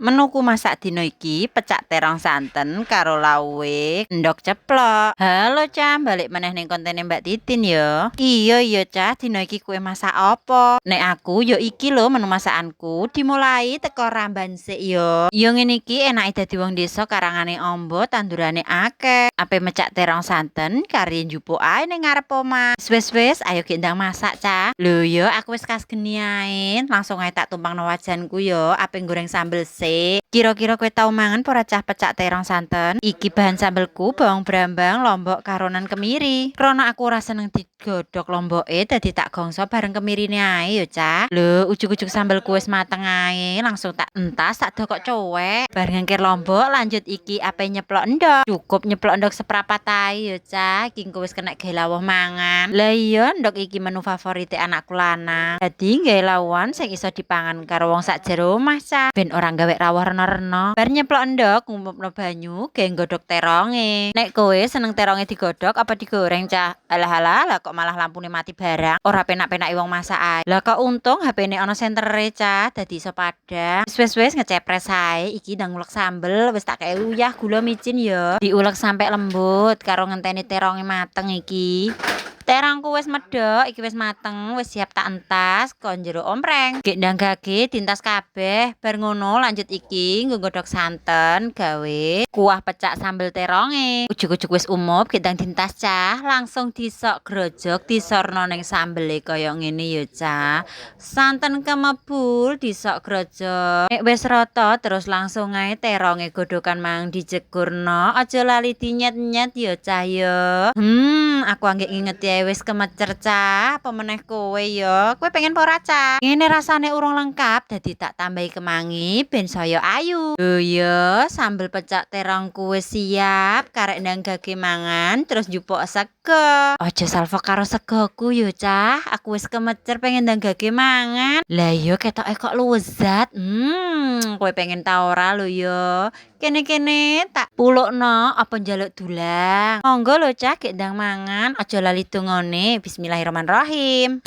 Menuku masak dina iki pecak terong santen karo lawuhe endhog ceplok. Halo, Cah, balik meneh ning kontene Mbak Titin ya. Iya iya, Cah, dina iki kowe masak apa? Nek aku ya iki lho menu masakanku, dimulai teko ramban sik ya. Ya ngene iki enake dadi wong desa, karangane amba, tandurane akeh. Ape mecak terong santen kari njupuk ae ning ngarep omah. Wis wis, ayo gek ndang masak, Cah. Lho ya, aku wis kas geni ae, langsung ae tak tumpangno wajanku ya, ape goreng sambel sik. Kira-kira kowe tau mangan apa ora, Cah, pecak terong santen? Iki bahan sambelku bawang brambang, lombok karonan kemiri. Krana aku ora seneng digodhog lomboke, dadi tak gongso bareng kemirine ae ya, Cah. Lho, ujug-ujug sambelku wis mateng ae, langsung tak entas, tak dokok cowek. Bar ngengkir lombok, lanjut iki ape nyeplok endhog. Cukup nyeplok endhog seprapat ae ya, Cah. Iki engko wis kena gawe lawuh mangan. Lah iya, endhog iki menu favorite anakku lanang. Dadi gawe lawuhan sing iso dipangan karo wong sak jero omah, Cah. Ben ora gawe rawuh rena-rena. Bar nyeplok endhog, ngumupno banyu gawe nggodhog teronge. Nek kowe seneng teronge digodhog apa digoreng, Cah? Alah alah, lah kok malah lampune mati barang. Ora penak-penake wong masak ae. Lah kok untung HP-ne ana sentere, Cah, dadi iso padhang. Wis wis wis, ngecepres ae iki ndang ngulek sambel, wis tak kei uyah, gula, micin ya. Diulek sampe lembut karo ngenteni teronge mateng iki. Terongku wis medhok, iki wis mateng, wis siap tak entas ko jero ompreng. Gek ndang gage dientas kabeh. Bar ngono lanjut iki nggo nggodhog santen gawe kuah pecak sambel teronge. Ujug-ujug wis umup, gek ndang dientas, Cah, langsung disok grojok, disorno ning sambele kaya ngene ya, Cah. Santen kemebul disok grojok. Nek wis rata terus langsung ae teronge godhogan mang dijegurno. Aja lali dinyet-nyet ya, Cah, ya. Aku anggek ngingeti ae wis kemecer, Cah, apa meneh kowe ya. Kowe pengen apa ora, Cah? Ngene rasane urung lengkap, dadi tak tambahi kemangi ben saya ayu. Lho ya, sambel pecak terongku wis siap, karek ndang gage mangan terus njupuk sego. Aja salfok karo segoku yo, Cah. Aku wis kemecer pengen ndang gage mangan. Lah iya, ketoke kok lezat. Kowe pengen ta ora lho ya? Kene-kene tak pulukno apa njaluk dulang. Monggo lho, Cah, gek ndang mangan, aja lali dongane. Bismillahirrahmanirrahim.